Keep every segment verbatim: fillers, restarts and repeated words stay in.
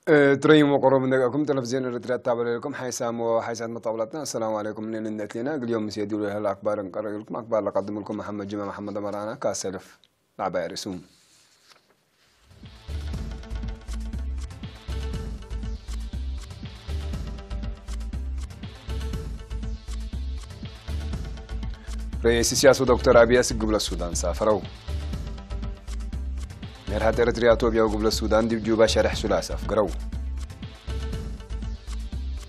እትረዩም ወቀሮብ እንደገአኩም ተለፍዝዮን ኤረትርያ እታበለልኩም ሓይሳም ወሓይሳት መጣብላትና። አሰላሙ አለይኩም። እኔ ልንደት ሌና እግል ዮም ምስየዱ ለህል አክባር እንቀርብልኩም። አክባር ለቀድምልኩም መሐመድ ጅማ መሐመድ አመራና ካሰልፍ ለዐባይ ርእሱም። ረኢስ እስያስ ወዶክተር አብይ አስክ ግብለ ሱዳን ሳፈረው። ሜርሐት ኤረትርያ፣ አቶብያ ወግብለ ሱዳን ዲብ ጁባ ሸርሕ ሱላሲ አፍግረው።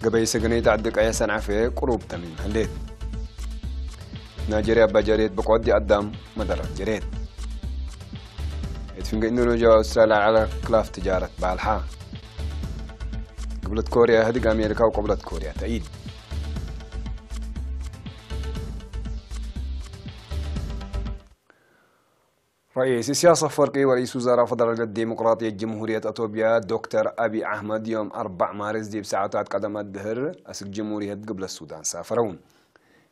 ገበይ ሰገነይት ዐዲ ቀየ ሰንዐፌ ቅሩብ ተሚም ህሌት። ናይጀርያ እባ ጀሬት ብቆዲ አዳም መደረት ጀሬት። እት ፍንጌ ኢንዶኔዥያ ወአውስትራልያ ዐለ ክላፍ ትጃረት ባልሓ። ግብለት ኮርያ ህድግ አሜሪካ ወቅብለት ኮርያ ተኢድ። ረኢስ እስያስ አፈወርቂ ወረኢስ ውዘራእ ፈደራልየት ዴሞቅራጥየት ጅምሁርየት አቶብያ ዶክተር አቢ አሕመድ ዮም አርበዕ ማርስ ዲብ ሰዓታት ቀደም አድህር አስክ ጅምሁርየት ግብለት ሱዳን ሳፈረው።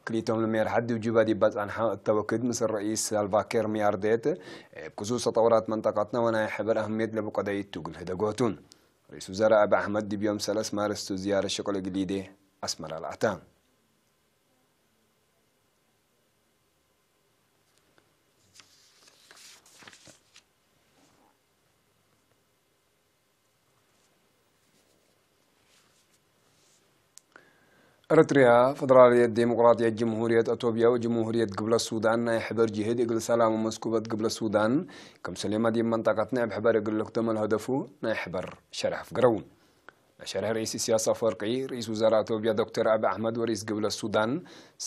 ክልኢቶም ለሜርሐት ዲብ ጁባ ዲብ በጽሐ እተ ወክድ ምስል ረኢስ ሳልቫኪር ሚያርዴት እብ ክሱስ ተጠውራት መንጠቀትነ ወናይ ሕበር አህምየት ለብቆደዩ እቱ እግል ህደጎቱ። ረኢስ ውዘራእ አቢ አሕመድ ዲብ ዮም ሰለስ ማርስ ቱ ዝያረት ሽቅል እግል ኢዴ አስመራ ለአታ። ኤረትርያ፣ ፈደራልየት ዴሞቅራጥየት ጅምሁርየት አቶብያ ወጅምሁርየት ግብለ ሱዳን ናይ ሕበር ጅህድ እግል ሰላም ወመስኩበት ግብለ ሱዳን፣ ክምሰሌመ ዲብ መንጠቀትነ እብ ሕበር እግል ልክደመ ለሀደፉ ናይ ሕበር ሸርሕ አፍግረው። ለሸርሕ ረኢስ እስያስ አፈወርቂ፣ ረኢስ ውዘራእ አቶብያ ዶክተር አቢ አሕመድ ወረኢስ ግብለ ሱዳን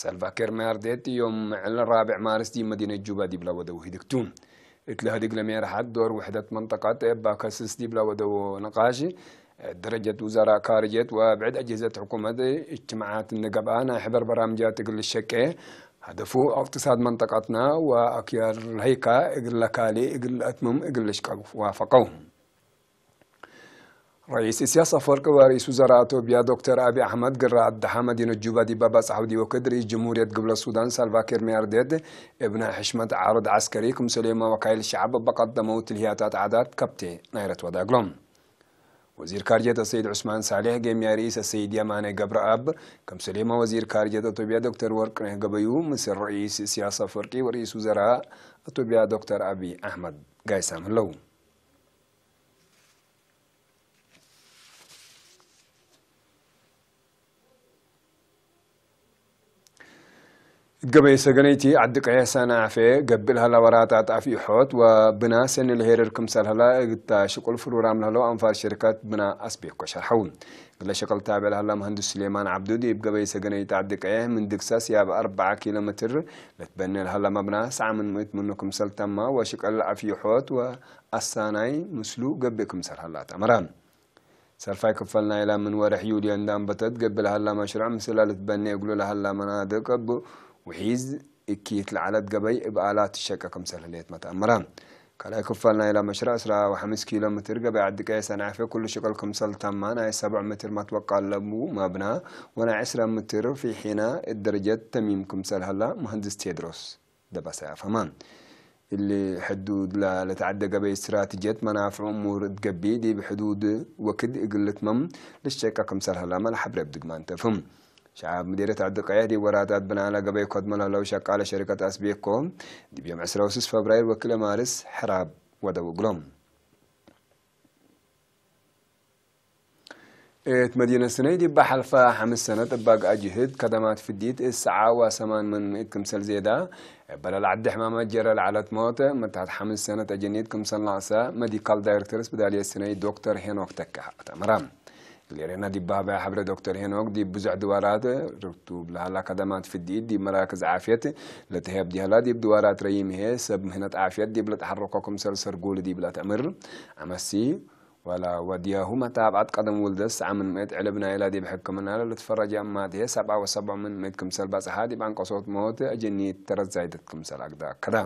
ሳልቫኪር ሚያርዴት ዮም ምዕል ራብዕ ማርስ ዲብ መዲነት ጁባ ዲብለ ወደው ህድግ ቱ። እት ለህድግ ለሜርሐት ዶር ውሕደት መንጠቀት እብ አከስስ ዲብለ ወደው ንቃሽ፣ ደረጀት ውዘራእ ካርጀት ወብዕድ አጅህዘት ሕኩመት እጅትማዓት እንዴ ገብአ ናይ ሕበር በራምጃት እግል ልሸቄ፣ ሀደፉ እቅትሳድ መንጠቀትነ ወአክያር ለሀይካ እግል ለካልእ እግል ለአትምም እግል ልሽቀል ዋፈቀው። ረኢስ እስያስ አፈወርቂ ወረኢስ ውዘራእ አቶብያ ዶክተር አቢ አሕመድ ግረ አድሐ መዲነት ጁባ ዲብ በጽሐው ዲብ ወክድ ረኢስ ጅምሁርየት ግብለ ሱዳን ሳልቫኪር ሚያርዴት እብ ናይ ሕሽመት ዓርድ ዐስከሪ ክምሰሌመ ወካይል ሸዐብ እበ ቀደመው ትልህያታት ዓዳት ከብቴ ናይረት ወዳግሎም። ወዚር ካርጀት አሰይድ ዑስማን ሳሌሕ፣ ጌምያይ ረኢስ አሰይድ የማነ ገብረአብ፣ ክምሰሌመ ወዚር ካርጀት አቶብያ ዶክተር ወርቅነህ ገበዩ ምስል ረኢስ እስያስ አፈወርቂ ወረኢስ ውዘራእ አቶብያ ዶክተር አቢ አሕመድ ጋይሳም ህለው። እት ገበይ ሰገነይቲ ዐዲ ቀየሕ ሰናፌ ገብእ ለሀላ ወራታት አፍኢሖት ወብና ሰኒ ለሄርር ክምሰል ሀላ እግታ ሽቁል ፍሩራም ለሀለው አንፋር ሸሪካት ብና አስቤኮ ሸርሐው። እግለ ሸቅል ታቤዕ ለሀላ መሀንድስ ሱሌማን ዐብዱ ዲብ ገበይ ሰገነይቲ ዐዲ ቀየሕ ምን ድግሳ ስያብ አርበዓ ኪሎ ሜትር ለትበኔ ለሀላ መብና ሰዓ ምን ምእት ምኑ ክምሰል ተማ ወሽቅል አፍኢሖት ወአሳናይ ምስሉ ገብእ ክምሰል ሀላ ተአመረ። ሰልፋይ ክፈል ናይላ ምን ወርሕ ዩልዮ እንዴ አንበተት ገብእ ለሀላ መሽሩዕ፣ ምስላ ልትበኔ እግሉ ለሀላ መናድቅ እብ ውሒዝ እኪት ለዐለት ገበይ እብ አላት ትሸቄ ክምሰል ህሌትመ ተአመረ። ካልኣይ ክፈል ናይላ መሽሩዕ ዕስራ ወሐምስ ኪሎ ሜትር ገበይ ዐዲ ቀየሕ ሰናፌ ክሉ ሽቅል ክምሰል ተማ፣ ናይ ሰብዕ ሜትር መትወቃል ለቡ መብና ወናይ ዕስራ ሜትር ፊሒና እት ደረጀት ተሚም ክምሰል ሀላ መሀንድስ ቴድሮስ ደባሳይ አፈመ። እሊ ሕዱድ ለልትዐደ ገበይ እስትራትጅየት መናፍዕ እሙር እት ገብእ፣ ዲብ ሕዱድ ወክድ እግል ልትመም ልሸቄ ክምሰል ሀላመ ለሐብሬ እብ ድግማን ተፍህም። ሸዐብ ምዴርየት ዐዲ ቀየሕ ዲብ ወራታት ብናእ ለገበይ ኮድመ ለህለው ሸቃለ ሸሪከት አስቤኮ፣ ዲብ ዮም ዕስራ ወስስ ፈብራይር ወክለ ማርስ ሕራብ ወደው እግሎም። እት መዲነት ስነይ ዲብ ሐልፈ ሐምስ ሰነት እብ አግአ ጅህድ ከደማት ፍዲት እት ሰዓ ወሰማን ምን ምእት ክምሰል ዜዳ፣ እበ ለልዐዴ ሕማማት ጀረ ለዐለት ሞት፣ መትሐት ሐምስ ሰነት አጀኒት ክምሰል ነቅሰ፣ መዲካል ዳይሬክተር ስብዳልየት ስነይ ዶክተር ሄኖክ ተካ አተአመረ። እግል ኤሬና ዲብ ሀበያ ሐብሬ ዶክተር ሄኖክ፣ ዲብ ብዙሕ ድዋራት ርቱብ ለሀላ ከደማት ፍዲት ዲብ መራክዝ ዓፍየት ለተህየብ ዲህላ፣ ዲብ ድዋራት ረዪም ህዬ ሰብ ምህነት ዓፍየት ዲብ ለተሐረኮ ክምሰል ሰርጉል ዲብ ለተአምር አመሲ፣ ወለወድያሁ መታብዐት ቀደም ውልደት ሰብዓ ምን ምእት ዕልብ ናይላ ዲብ ሕክምና ለልትፈረጀ እማትሄ ሰብዓ ወሰብዕ ምን ምእት ክምሰል በጽሐ ዲብ አንቀሶት ሞት አጀኒት ተረት ዛይደት ክምሰል አግደ አከደ።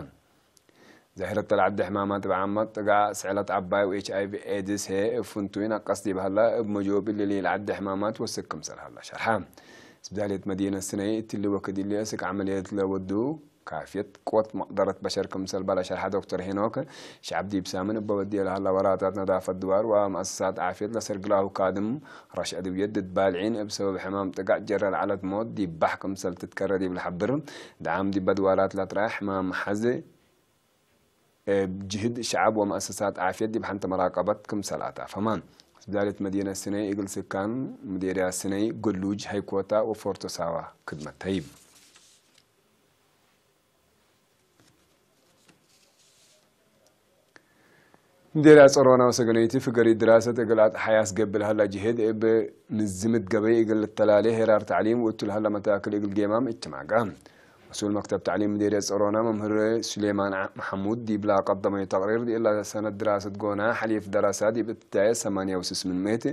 ዛሂረት ለዐዲ ሕማማት እብ ዓመት ጥጋዕ ስዕለት ዐባይ ወኤች አይ ቪ ኤድስ ህዬ እብ ፍንቱይ ነቀስ ዲብ ሀለ፣ እብ መጆብ እሊ ለኢለዐዲ ሕማማት ወስክ ክምሰል ሀለ ሸርሐ። ስብዳልየት መዲነት ስነይ እትሊ ወክድ እሊ እስክ ዐመልየት ለወዱ ካፍየት ቅወት መቅደረት በሸር ክምሰል በለ ሸርሐ ዶክተር ሄኖክ፣ ሸዐብ ዲብ ሳምን እበ ወድየ ለሀለ ወራታት ነዳፈት ድዋር ወመአሰሳት ዓፍየት ለሰርግላሁ ካድም ረሽ አድውየት ድድ ባልዒን እብ ሰበብ ሕማም ጥጋዕ ጀረ ለዐለት ሞት ዲብ ባሕ ክምሰል ትትከረ ዲብ ለሐብር፣ ደዓም ዲብ አድዋራት ለትረአ ሕማም ሐዝ እብ ጅህድ ሸዐብ ወመአሰሳት ዓፍየት ዲብ ሐንተ መራቀበት ክምሰል አታፈመ። ስብዳልየት መዲነት ስነይ እግል ስካን፣ ምዴርያት ስነይ፣ ግሉጅ፣ ሀይኮታ ወፎርቶ ሳዋ ክድመት ተህይብ። ምዴርያት ጸሮና ወሰገነይቲ ፍገሪ ድራሰት እግል አጥሐይ አስገብእ ለሀላ ጅህድ እብ ንዝምት ገበይ እግል ልተላሌ ሄራር ተዕሊም ወእቱ ለሀላ መታክል እግል ጌማም እጅትማዕገ። መስኡል መክተብ ተዕሊም ምዴርየት ጸሮና መምህር ሱሌማን ዐ-፣ መሐሙድ ዲብላ ቀደመዩ ተቅሪር፣ ዲብላ ሰነት ድራሰት ጎና ሐሊፍ ደረሳ ዲብ እትዳየ ሰማንያ ወስስ ምን ምእት፣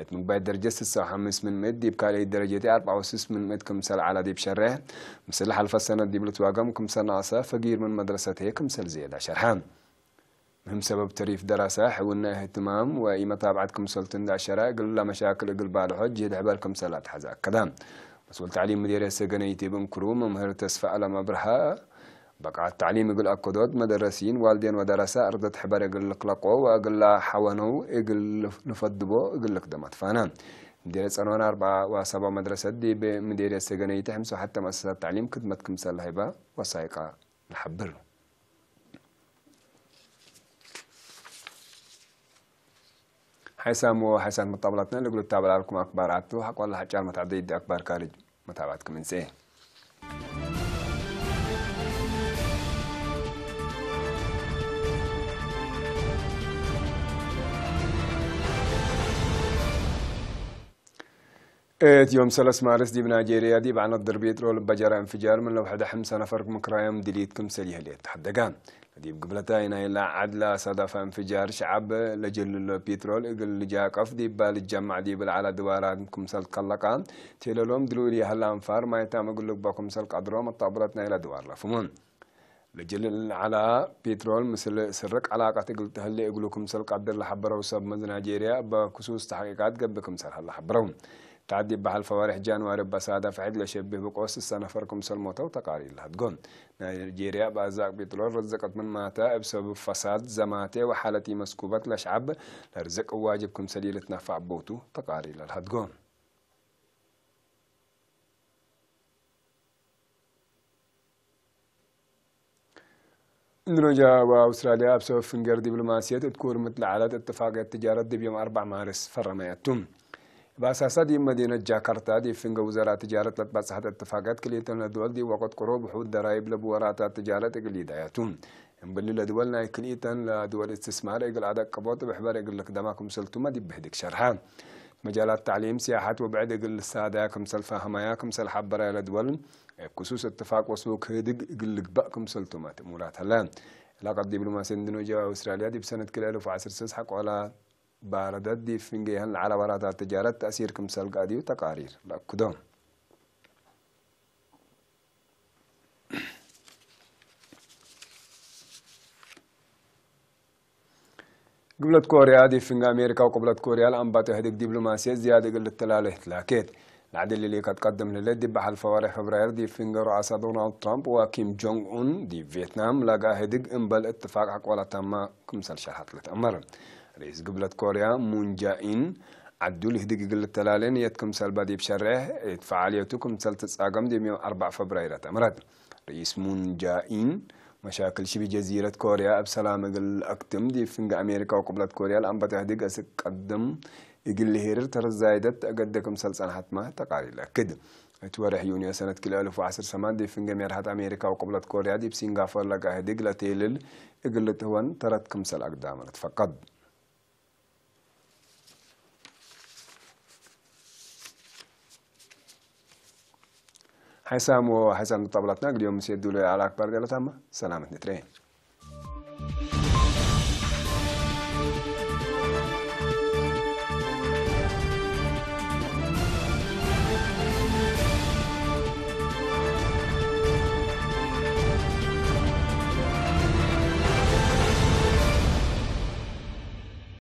እት ምግባይ ደረጀት ስሳ ወሐምስ ምን ምእት፣ ዲብ ካልአይት ደረጀት አርበዕ ወስስ ምን ምእት ክምሰል ዐላ ዲብ ሸሬሕ፣ ምስል ሐልፈ ሰነት ዲብ ልትዋገም ክምሰል ነቅሰ፣ ፈጊር ምን መድረሰት ህዬ ክምሰል ዝየዳ ሸርሐ። ምህም ሰበብ ተሪፍ ደረሰ፣ ሕውነ እህትማም ወኢመታብዐት ክምሰልቱ እንዴ አሸረ፣ እግለ መሻክል እግል ባልሖ ጅህድ ሕበር ክምሰል አትሐዘ አከደ። መስኡል ተዕሊም ምዴርየት ሰገነይቲ እብ እንክሩ፣ መምህር ተስፈአለም አብርሃ፣ በቃት ተዕሊም እግል አከዶት መደረሲን፣ ዋልዴን ወደረሰ እርደት ሕበር እግል ልክለቆ ወእግለ ሐወነው እግል ልፈድቦ እግል ልክደም አትፋነ። ምዴርየት ጸሮና አርበዕ ወሰብዕ መድረሰት ዲብ ምዴርየት ሰገነይቲ ሕምስ ወሐተ መአሰሳት ተዕሊም ክድመት ክምሰል ለሀይበ ወሳይቀ። ለሐብር። ሐይሳም ወሐይሳት መጣብላትና ለእግሉ ታበላልኩም አክባር አቱ፣ ሐቆለ ሐጫር መትዐደይት አክባር ካርጅ መታብዐትኩም እንሴ። እት ዮም ሰለስ ማርስ ዲብ ናይጄርያ ዲብ ዐነት ድር ፒትሮል እበ ጀረ እንፍጃር ምን ለውሐደ ሕምሰ ነፈር ምክራዮም ድሊት ክምሰል ይህሌት ተሐደገ። ለዲብ ግብለታይ ናይላ ዐድ ለአሳደፈ እንፍጃር ሸዐብ ለጀልሎ ፒትሮል እግል ልጃቀፍ ዲብ ልጀመዕ ዲብ ለዐለ ድዋራት ክምሰል ከለቀ፣ ቴለሎም ድሉል ይሀለ አንፋር ማይታም እግል ልግበእ ክምሰል ቀድሮ መጣብለት ናይለ ድዋር ለፍሙ። ለጅልል ዐላ ፒትሮል ምስል ስርቅ ዐላቀት እግል ተህሌ እግሉ ክምሰል ቀድር ለሐበረው ሰብ መዝ ናይጄርያ እበ ክሱስ ተሕቂቃት ገብእ ክምሰል ሀለ ሐበረው። ተዐድ እበ ሐልፈ ወሬሕ ጃንዋሪ እበ ሳደፍ ዐድ ለሸብህ ብቆስ እሰ ነፈር ክምሰል ሞተው ተቃሪር ለሀድጎ። ናይጄርያ እብ አዛቅ ፒትሮል ርዝቅት ምን ማተ እብ ሰብብ ፈሳድ፣ ዘማቴ ወሓለት ኢመስኩበት ለሸዐብ ለርዝቅ ዋጅብ ክምሰል ኢልትነፈዕ ቦቱ ተቃሪር ለልሀድጎ። ኢንዶኔዥያ ወአውስትራልያ እብ ሰበብ ፍንጌር ዲብሎማስየት እት ኩርምት ለዐለት እትፋቅየት ትጃረት ዲብ ዮም አርበዕ ማርስ ፈረመያቱ። እብ አሳሳ ዲብ መዲነት ጃካርታ ዲብ ፍንጌ ውዘራእ ትጃረት ለትበጽሐት እትፋቅየት ክልኤተን ለድወል ዲብ ወቅት ቅሩብ ውሑድ ደራይብ ለቡ ወራታት ትጃረት እግል ይዳያቱ። እምብሊ ለድወል ናይ ክልኤተን ለድወል እስትስማር እግል አደቅቦት እብ ሕበር እግል ልክደማ ክምሰልቱመ ዲብ ህድግ ሸርሐ። መጃላት ተዕሊም፣ ሲያሐት ወብዕድ እግል ልሳደያ ክምሰል ፋህመያ ክምሰል ሐበረያ ለድወል እብ ክሱስ እትፋቅ ወሱክ ህድግ እግል ልግበእ ክምሰልቱመ ትእሙራት ሀለ። ዕላቀት ዲብሎማስየት ኢንዶኔዥያ ወአውስትራልያ ዲብ ሰነት ክልኤ አልፍ ወዐስር ሰስ ሐቆላ ባረደት ዲብ ፍንጌሀን ለዐለ ወራታት ትጃረት ተእሲር ክምሰል ገአድዩ ተቃሪር ለአክዶ። ግብለት ኮርያ ዲብ ፍንጌ አሜሪካ ወቅብለት ኮርያ ለአንባተ ህድግ ዲብሎማስየት ዝያድ እግል ልትላሌ ትላኬት። ለዐድ እሊ ለኢከትቀድም ለህሌት ዲብ ሐልፈ ወሬሕ ፈብራይር ዲብ ፍንጌ ሩአሳ ዶናልድ ትራምፕ ወኪም ጆንግ ኡን ዲብ ቬትናም ለገአ ህድግ እምበል እትፋቅ ሐቆላ ታማ ክምሰል ሸርሐት ልትአመር። ርኢስ ግብለት ኮርያ ሙን ጃኢን ዐዱ ለህድግ እግል ልተላሌ ንየት ክምሰል በ ዲብ ሸሬሕ፣ እት ፈዓልየቱ ክምሰል ትጻገም ዲብ ዮም አርበዕ ፈብራይር አትአምረት። ርኢስ ሙን ጃኢን፣ መሻክል ሽቢ ጀዚረት ኮርያ እብ ሰላም እግል አክትም፣ ዲብ ፍንጌ አሜሪካ ወቅብለት ኮርያ ለአንበተ ህድግ አስክ ቀድም እግል ልሄርር ተረት ዛይደት ተአገደ ክምሰል ጸንሐትመ ተቃሪር ለአክድ። እት ወሬሕ ዩንዮ ሰነት ክልኤ አልፍ ወዐስር ሰማን ዲብ ፍንጌ ሜርሐት አሜሪካ ወቅብለት ኮርያ ዲብ ሲንጋፎር ለገአ ህድግ ለቴልል እግል ልትህወን ተረት ክምሰል አግዳመ ለትፈቀድ። ሐይሳም ወሐይሳም ጣብላትና እግል ዮም ምስየዱ ለዐለ አክባር ዴለታመ ሰላመት ንትረኤ።